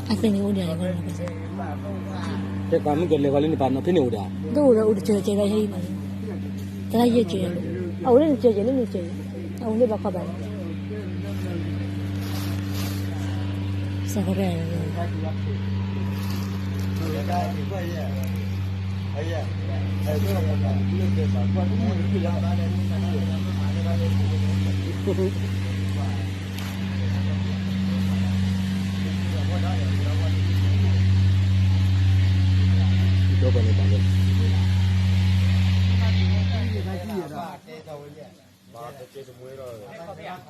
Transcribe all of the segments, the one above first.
အသ့ၣ်န့ၣ်အိၣ်ဒံး, တဲပာ်မုၣ်ကလဲၤဂီၤလၢန့ၣ် ပာ်နီၤဖဲန့ၣ်အိၣ်ဒံး, တအိၣ်ဒီးအိၣ်တစၢၤကဲဒၣ်ဟဲအံၤမး, တၢ်လၢယဲၢ်စၢ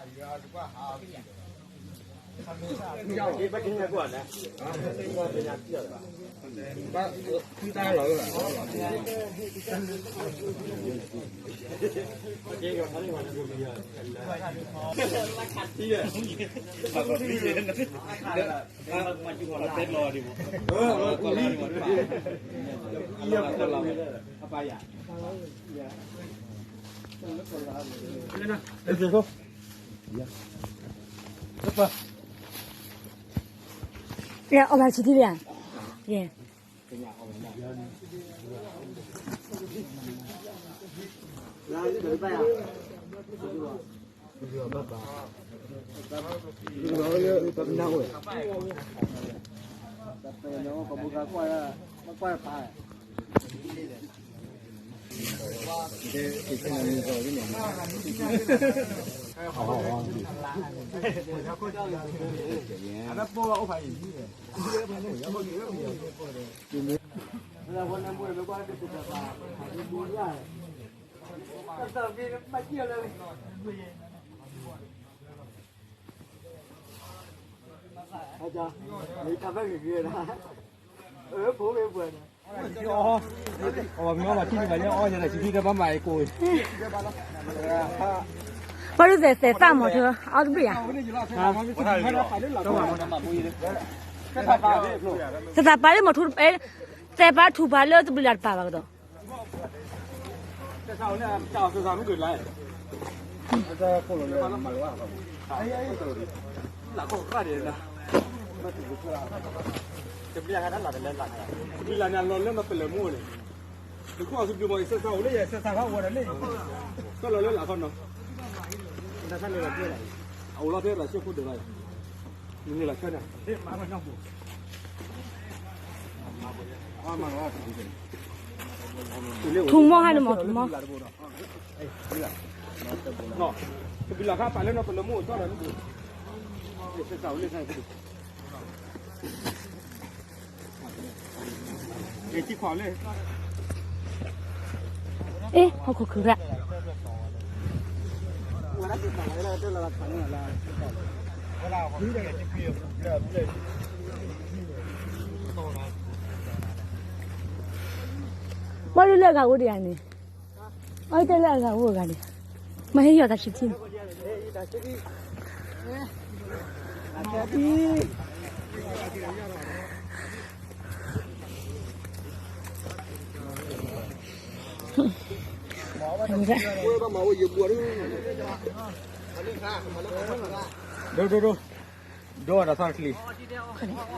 ၤ, အအိၣ်လၢနစၢၤယဲၢ်လၢနစၢၤ, အအိၣ်လၢဘၣ်ခီဘၣ်န့ၣ် စၢဃီဖဲ အီၣ်ဘၣ်ဆံးထံၣ်ဘၣ်, ပှၤဒုးသဲးသဲးသၣ်မီၤထူ အီၣ်တဘ့ၣ်ဧါ, သဲးသးပာ်လၢမီၤထူ, သဲးပာ်ထူၣ်ပာ်လၢတဘျုးလၢ်တပာ်ဘၣ်ကဒီး တဘျုးလၢ်န့ၣ် လီၤလၢနီၤပလၢၤမိၢ်န့ၣ်, နခိၣ်အသုဘျုးမီၤအံၤ စဲးစးအိၣ်လၢယဲ စဲးစးခါအိၣ်ဝဲဒၣ်လၢ, ကလီၤလၢလၢ်ခီနီၤ, တၢ်ခါန့ၣ်လီၤကျဲလီၤ, အအိၣ်လီၤဖဲလီၤဆၢခိၣ်ဒၢးလီၤ, နန့ၣ်လီၤဆၢန့ၣ် ထူမီၢ်ဟါန့ၣ်မီၤ ထူမီၢ်, တဘျုးလၢ်ခါပာ်လၢနီၤပလၢၤမိၢ်အီၤဒီး, အ့ ဟီၣ်ခိၣ်ခုၣ်ရၣ် ဘၣ်လၢလၢအဂၤအိၣ်ဒံးဧါန့ၣ်, အတဲလၢအဂၤအိၣ်အဂၤန့ၣ်, မ့ၢ်ဟဲယီၤတၢ်ဆံးထံၣ်န့ၣ် ဒိ ဒိ ဒိ ဒိ ဒီးသီတချံ